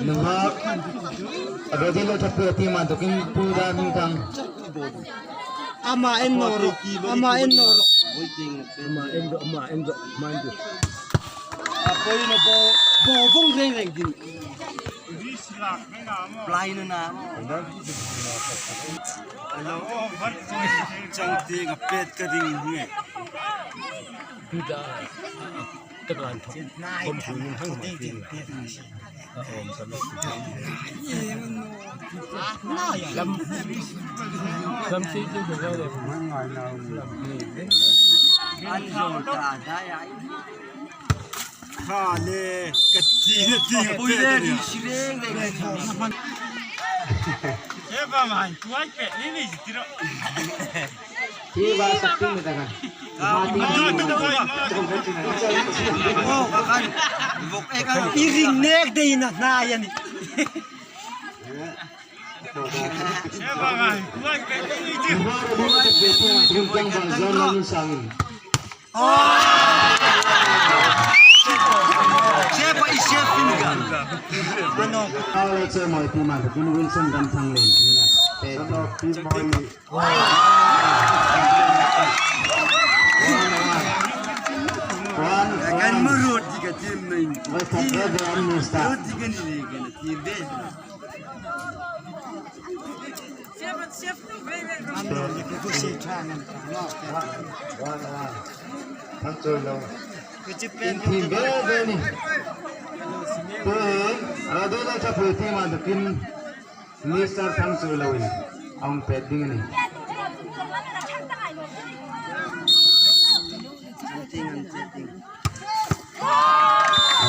Nungak Rodelo Thapui team ah tukin Pu Dar Hming Thang. Ama en noro ama en noro. Ama en ro ama en ro man tu. Bo bo vung reng reng din. Plai na na. Alo changte ka pet ka ding nge. Tu da ta kan thok kom thu ning hang ma tin. A om sam lam lam si tu ga le. An zol ta da ya. Kha le ka ti na ti ka Pui pet le ani. di si reng reng. Khi ba sakti ni tangan. Oh, kakan. Vok e kan. Iring nek dei na na yan. Rodelo Thapui team ah tukin tlangval John Lalnunsangin. Chef i chef finga. Ano? Paolo Chemoy team ah tukin Wilson Ramthang len nina pet. One Kan one. murut jika team main. West Brother Amnesty. Rut jika ni kan team be. One one. Thang chơi lâu. In team ve ve ni. Tuin Rodelo Thapui team ah tukin Mr. Thang chơi lâu in ông pet ding ani.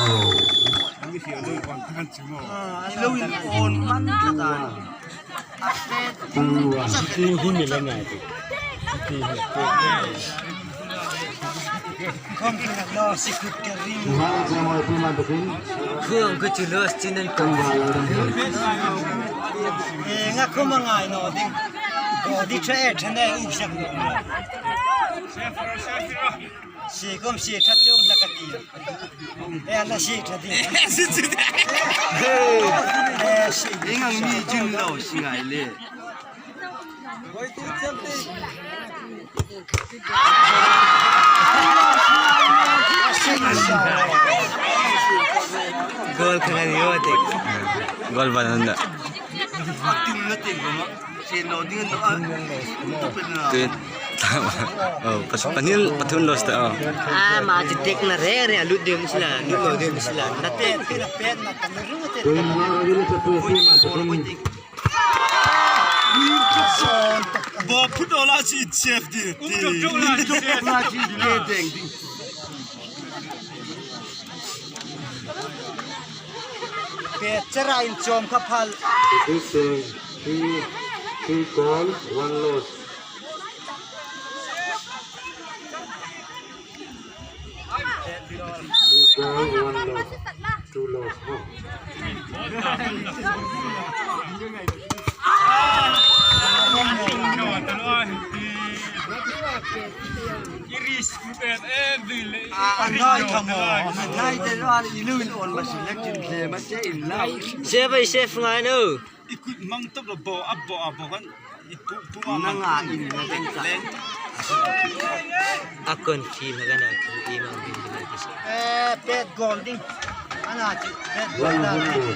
Oh. Ilawin on man kata. Two one. Ti hun ni la na tu. Ti he. Muhammad Jamal team ah tukin Khương cứ chỉ lơ xin nên Tlangval Lalramthang. Nga ko mga no ding. Go di che e thane u sak no. Si kom si tha chung la ka ti. E la si tha di. Si si. E si. Ingang mi jin lo si ngai le. Gol ka ni yo te. Gol ba nanda? Tim na ting ko ma. Si no ding no a. Tu pen na. Tuin tama. Oh, pas panil pathun los ta. Oh. Ah, ma ti tek na re re lut dem sila, lut lo dem sila. Na te te na pe na ta ru te. Tuin Rodelo Thapui team ah tukin Bo put ola si chef di. Ti. La chi ke deng ding. Pe chara in chom kha phal. This is three goal, one loss. Two goal, one loss. Two loss. No. Anai thamo. Ngai te lo an iluin on ma si lek jin hle ma che in la. Chef ai chef ngai no. Ikut mang top lo bo ab bo ab bo kan. Ipu pu ma Na nga in na deng ta. Akon ki magana ki imam bin bin ki. Eh pet golding. Ana chi pet One hundred.